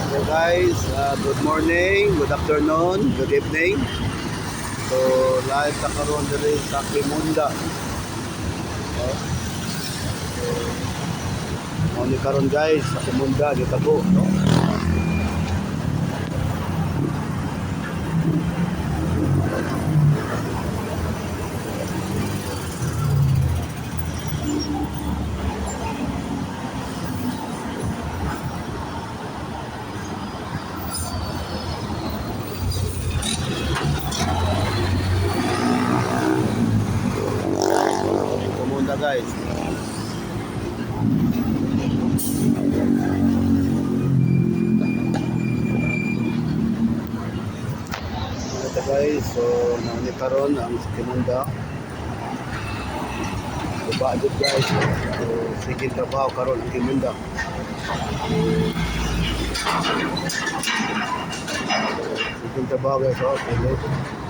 So guys, good morning, good afternoon, good evening. So live ta karon diri sa Kimunda. No? So, mao ni karon guys sa Kimunda dito po, no? Kimunda, guys. Ito guys, so nauni karon ang sa Kimunda. Guba jud, guys. So sige, trabaho karon ang Kimunda. Sige, trabaho guys, oh, okay.